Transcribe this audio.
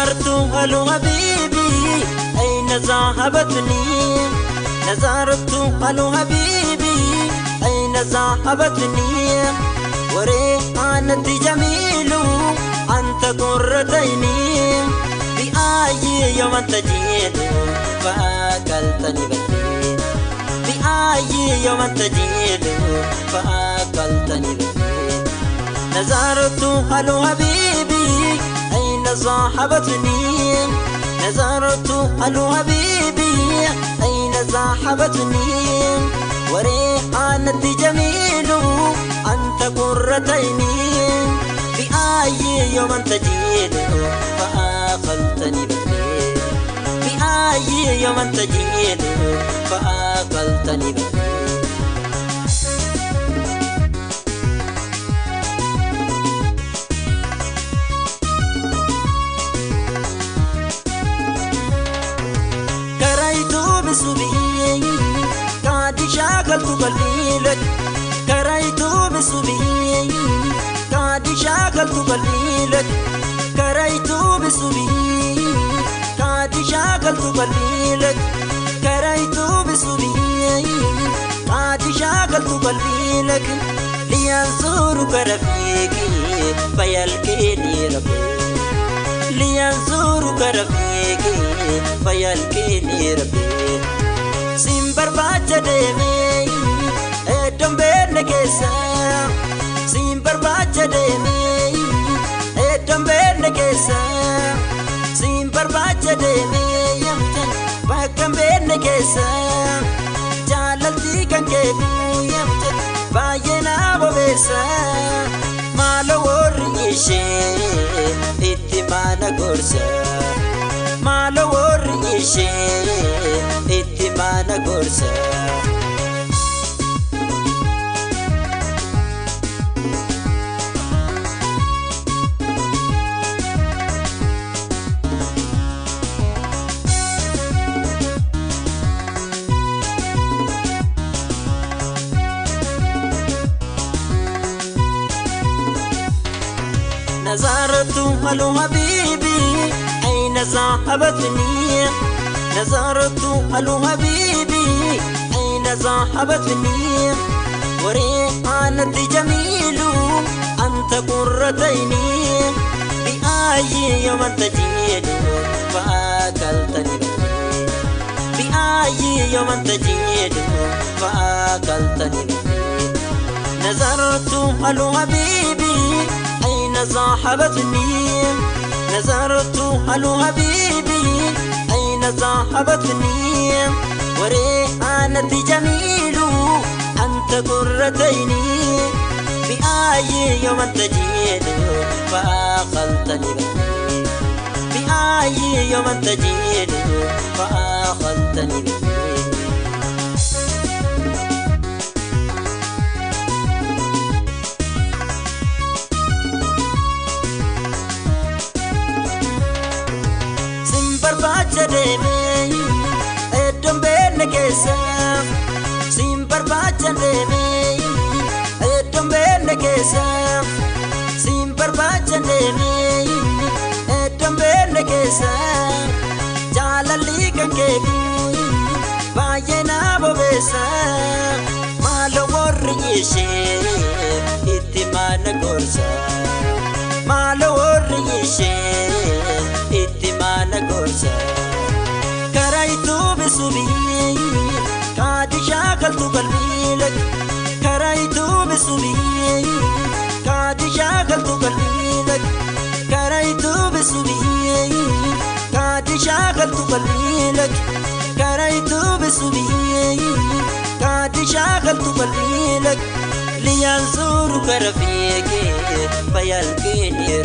نظرت هل حبيبي أين ذهبتني نظرت هل حبيبي أين ذهبتني وريحانتي جميل أنت قرتيني بأي يوم تجيد فأكلتني بدري بأي يوم تجيد فأكلتني بدري نظرت هل حبيبي أين صاحبتني نظرت هل حبيبي أين صاحبتني وريحانتي جميل أنت قرتيني بأي يوم تجيد فأقلتني بدري بأي يوم تجيد فأقلتني بدري كريت بسبي قد شاغلت قلبي لك كريت بسبي قد شاغلت قلبي لك كريت بسبي قد شاغلت قلبي لك كريت بسبي قد شاغلت قلبي لك لينظرك رفيقي فيلقيني ربي لينظرك رفيقي فيلقيني ربي سين barbaacha deemee iddoon beekne keessa siin barbaacha deemee iddoon beekne keessa siin barbaacha deemee bakka beekne keessa jaalaltii kan keeku baay'ee na bobeessa maaloo warri ishee itti maana gorsa maaloo warri ishee itti maana gorsa. نظرت هل حبيبي أين ذهبتني نظرت هل حبيبي أين ذهبتني وريحانتي جميل أنت قرتيني بأي يوم تجيد فأكلتني بدري بأي يوم تجيد فأكلتني بدري نظرت هل حبيبي أين صاحبتني نظرت هل حبيبي أين صاحبتني وريحانتي جميل أنت قرتيني بأي يوم تجيد فأقلتني بدري بأي يوم تجيد فأقلتني بدري barbaacha deemee iddoon beekne keessa siin barbaacha deemee iddoon beekne keessa siin barbaacha deemee iddoon beekne keessa jaalalli kan keeku baay'ee na bobeessa maaloo warri ishee itti maana gorsa maaloo warri ishee itti maana gorsa karaitu bisubi kaadi shaakaltu qalbii lak karaitu bisubi kaadi shaakaltu qalbii lak karaitu bisubi kaadi shaakaltu qalbii lak karaitu bisubi kaadi shaakaltu qalbii lak liyanzuruka rafiiqi fayalqini